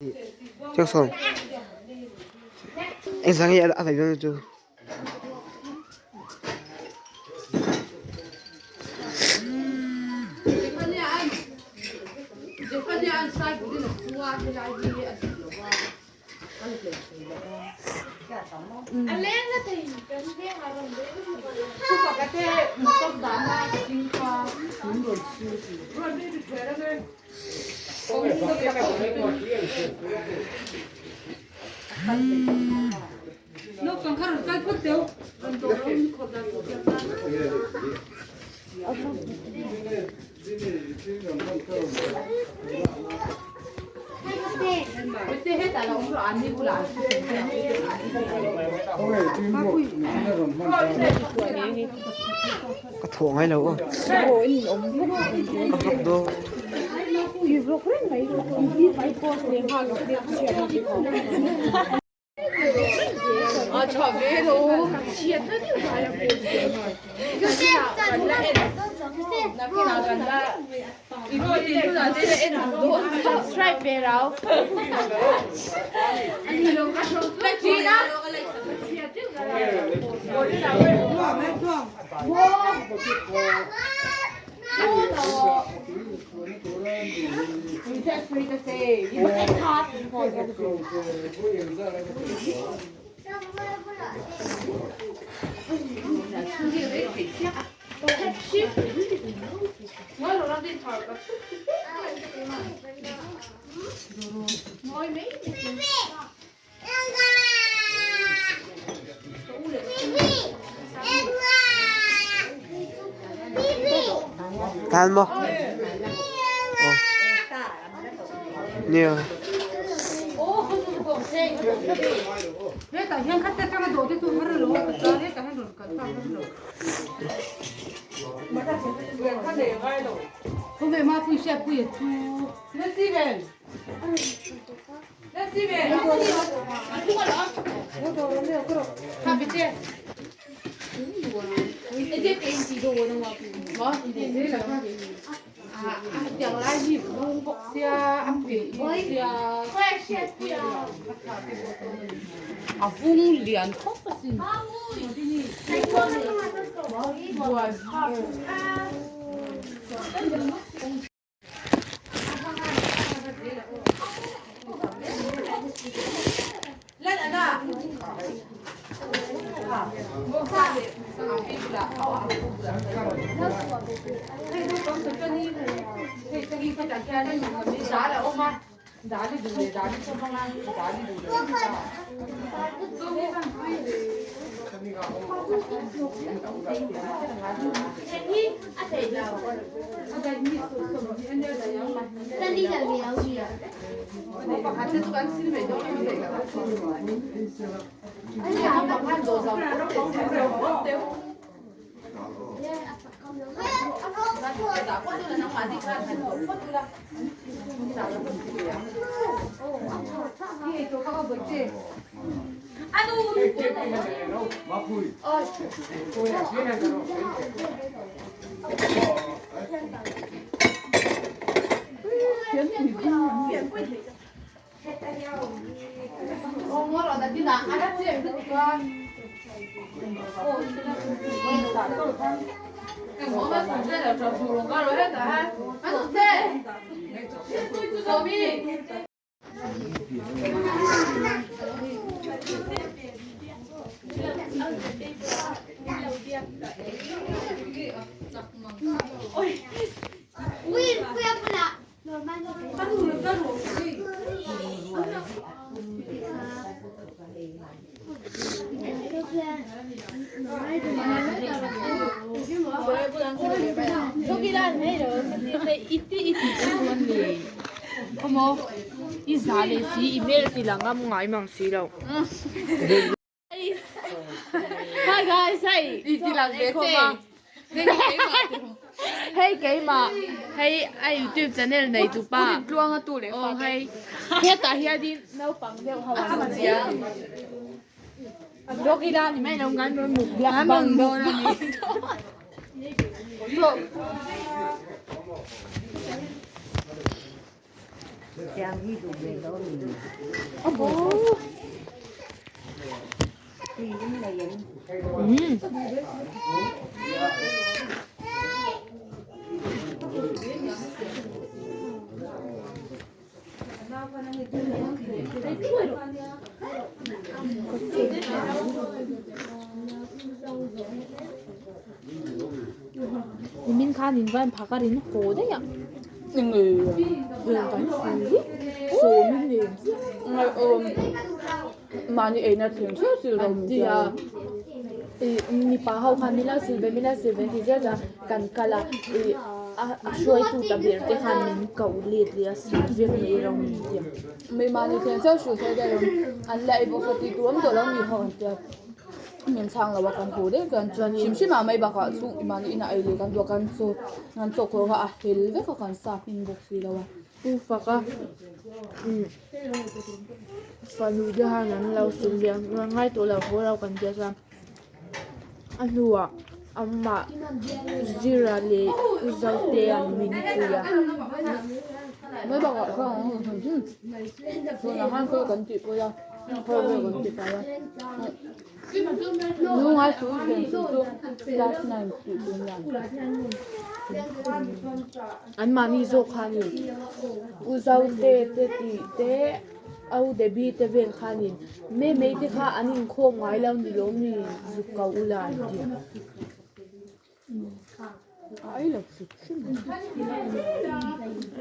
Chiang sawn engzah nge a daih dawn chu. Ka thawh ngai lo aw. Ka vlog dawn. Tan maw? Aw. Nia. Hi guys, hei hei keimah hei a youtube channel nei tu pa aw hei hetah hianin naupang deuh ho an awm sia vlog ila ni mai lo ngan rawn mukbang dawn a ni. Nimin khan in van phak a rin haw daih a. Mahni eina thleng hreuh sil ro min tia. Mipa ho khan min lo sil ve min lo sil ve tih zel chuan kan kal a ih a hruaitu ta ber te khan min ko let leh a sil vek mai ro min tia. Mi mahni thleng hreuh sil thei daih rawh an la ei bawk sa tih tur awm tawh lo mi ho an tia min chhang lo a kan haw daih chuan hrim hrim ah mai bakah chhung mahni inah ei leh kan duh a kan chaw kan chaw kawr kha a hel vek a kan sa hmin bawk si lo a. Pu Faka fanu te khan an lo sil ve a ngai tawh lo haw lo kan tia chuan a hnuah amah Zira leh U Zotea min pui a. Mai bakah chuan tunah khan khaw kan tih pawh a khaw vel kan ti pai a lungai chu thlen chu chu class nine tih tur nia. Anmahni zawk khanin U Zote te tih te Au Debbie te vel khanin Mei mei te kha an inkhawm ngai lo ni lawm ni zuk ko ula an ti a. A ei lo hrim hrim a.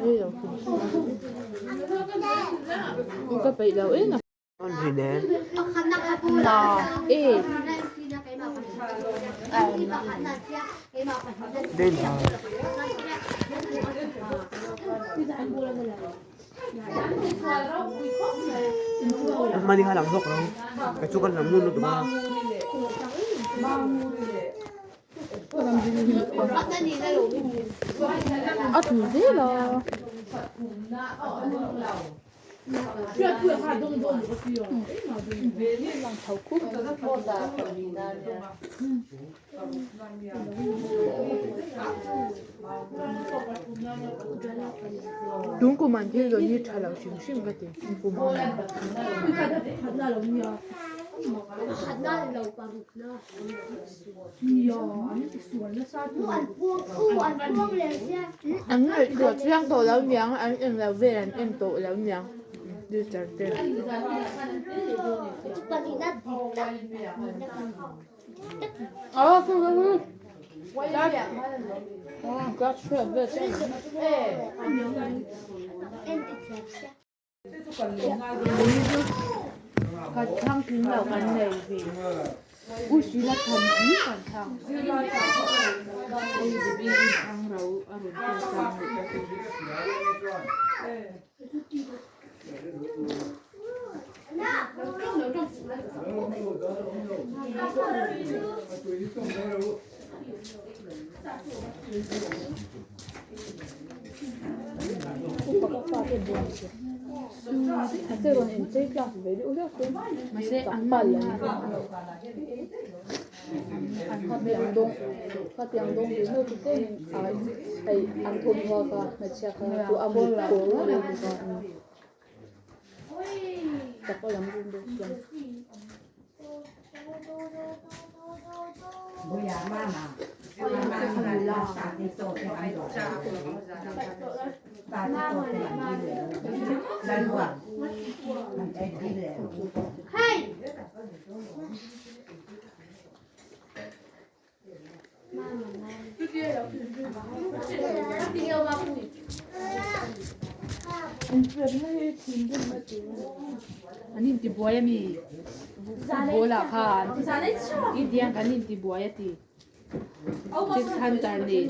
Ei lo hrim hrim a. Ka peih lo em a. Na e. A thu zel a. Tun kum an thil dawn hi tha lo hrim hrim ka ti kum ang. An ngaihtuah chiang tawh lo niang an eng lo vel an en tawh lo niang teacher te. Kan thlang tling lo kan nei ve. U Srila tham hi kan thlang. Thlang ro a rawn tel tlang leh ta Mahse an mal An intibuai a mi football ah khan Indian kan intibuai a ti six hunter nen.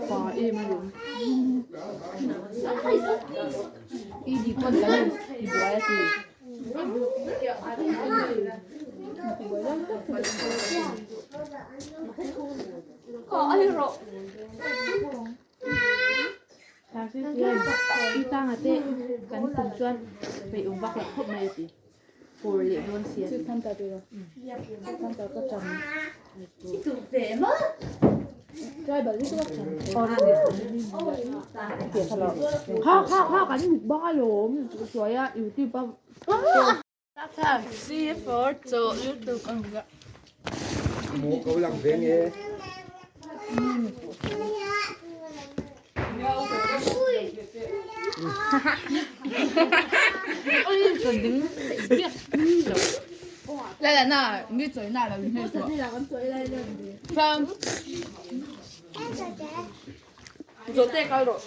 Pa em a lawm. I di pawn kan in ti buai a ti. Kha kha kha kan mukbang alawm chuaia youtube a 来来那，你嘴那了，你先说。三。做这个咯。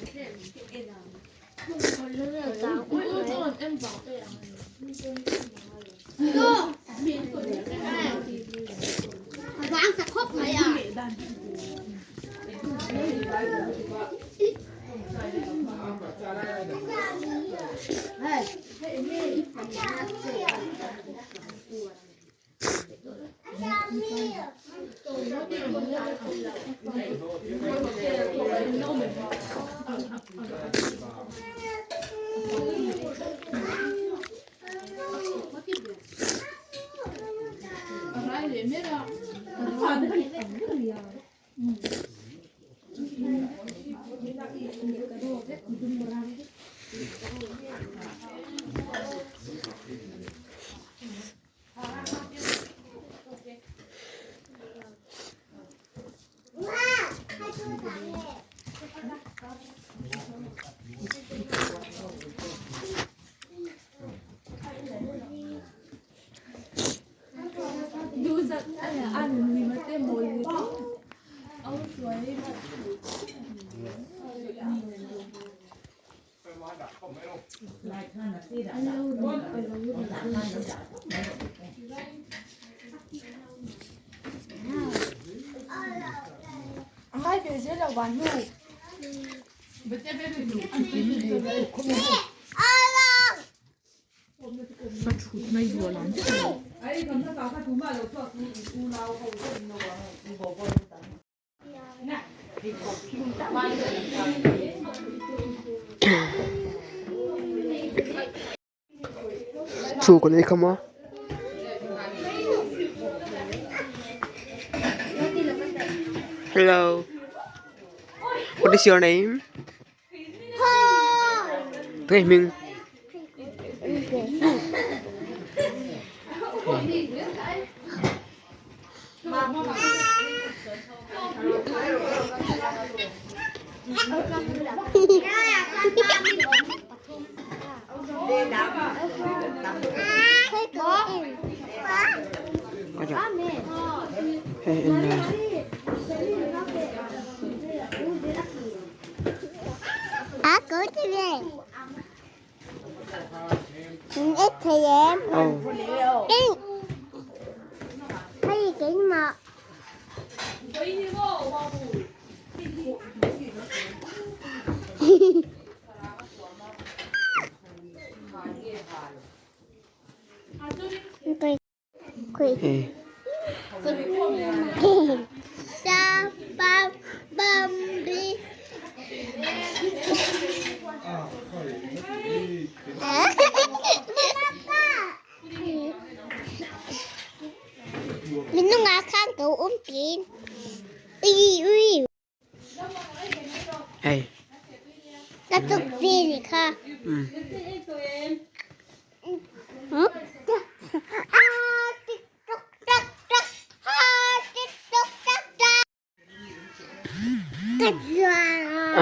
Chu kan ei kham a. Hello. What is your name? Tuai hming. Hei en la. Oh. Hei. Hei.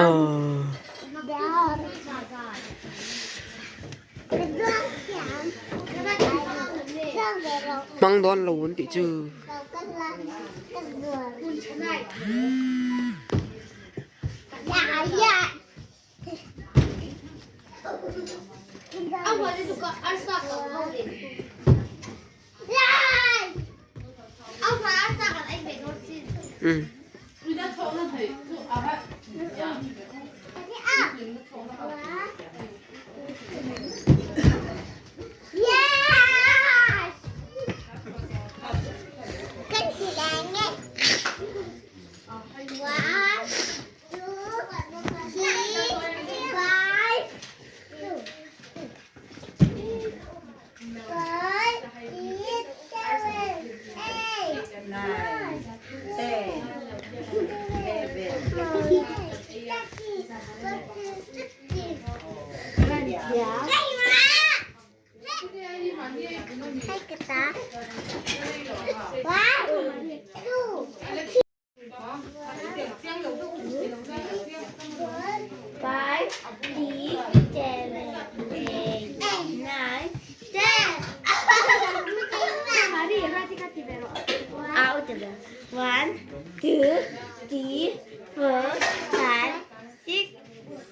Oh. Mang dawn lo an tih chu. Um.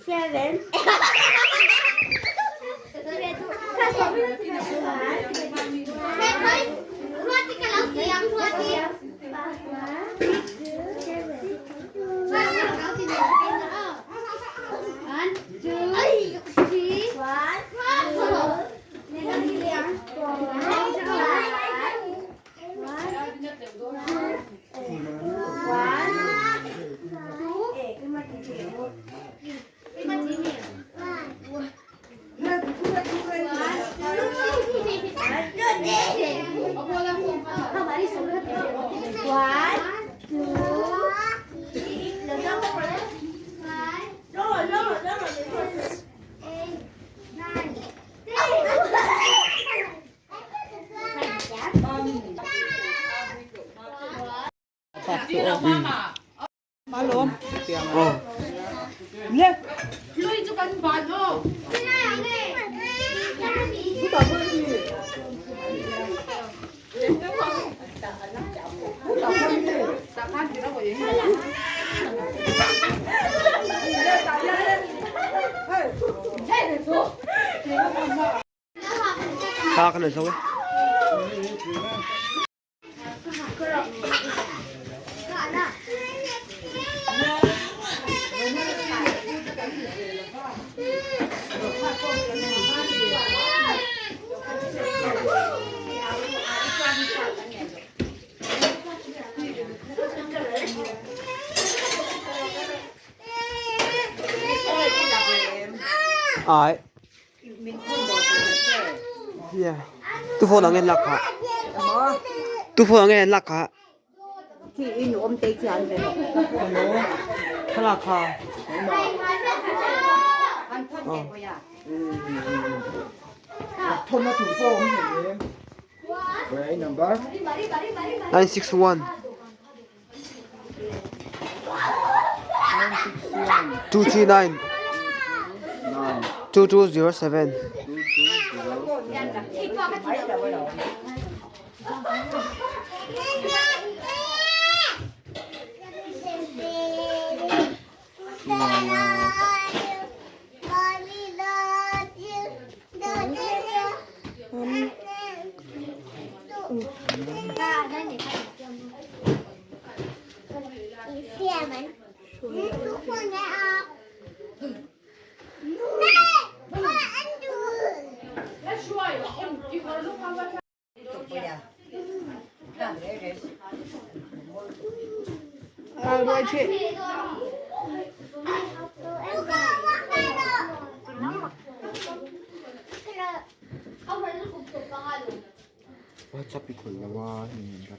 Thla kan la zo e. Ai. Yeah. Tu phone ang en lak kha. Tu phone ang en lak kha. Thlalak kha. 961 239 2207. WhatsApp i khawlh lo a hei number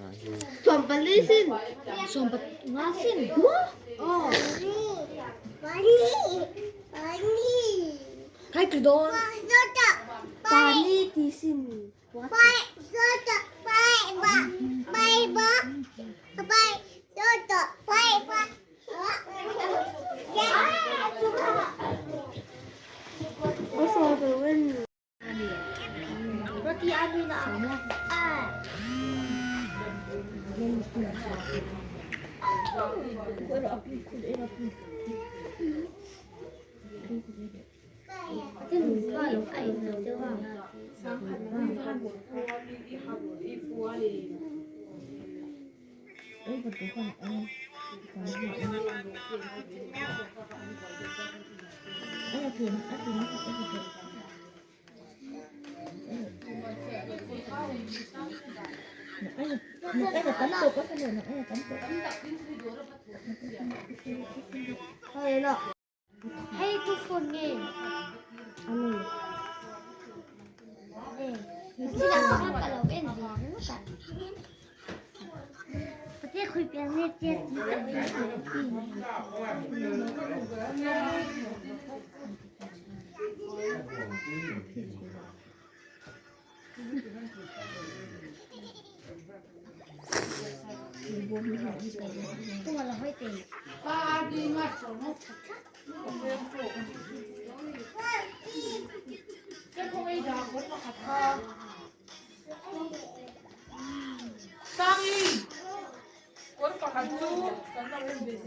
ah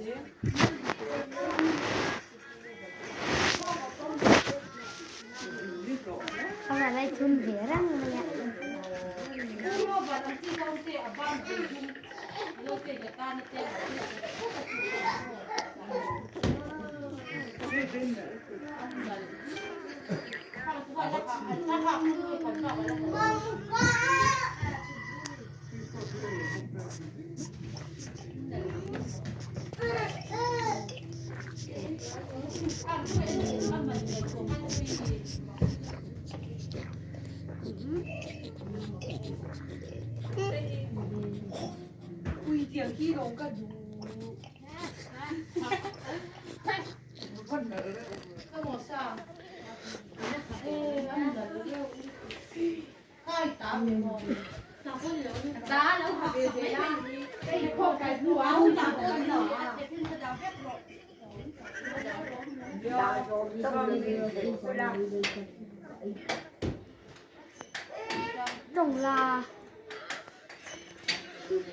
hian. thum ve reng mai a.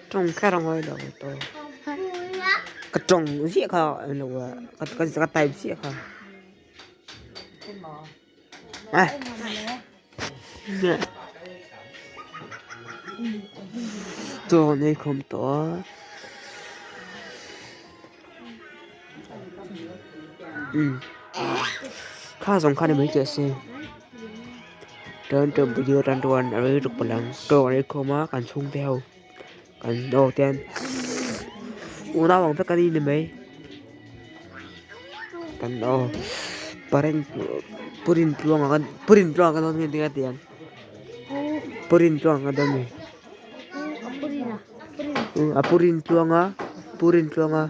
Tawng kher a ngawi lo to ka tawng ziah kha lo a ka type ziah kha. Chaw an ei khawm tawh a umm kha zawng kha ni mai teh se chuan tun video tan chuan a rei ruk palh ang chaw an ei khawm a kan chhungte ho kan aw te unau ang vek an ni mai. Kan aw parent purin tluanga kan purin tluanga kan dawn nge tia ti ang purin tluanga kan dawn ni a purin tluanga purin tluanga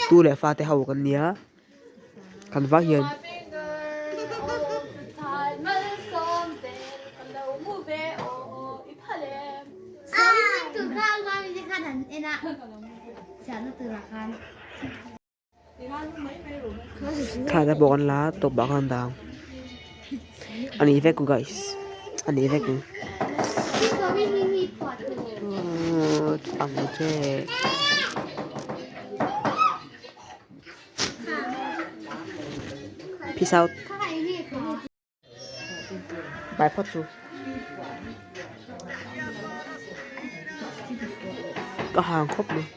tu leh fate ho kan nia kan vai hian. Thla te pawh kan la a tawp ah khan dang a ni vek guys a ni vek ang che. Peace out. Bye phawt chu. Ka hang khawp mai.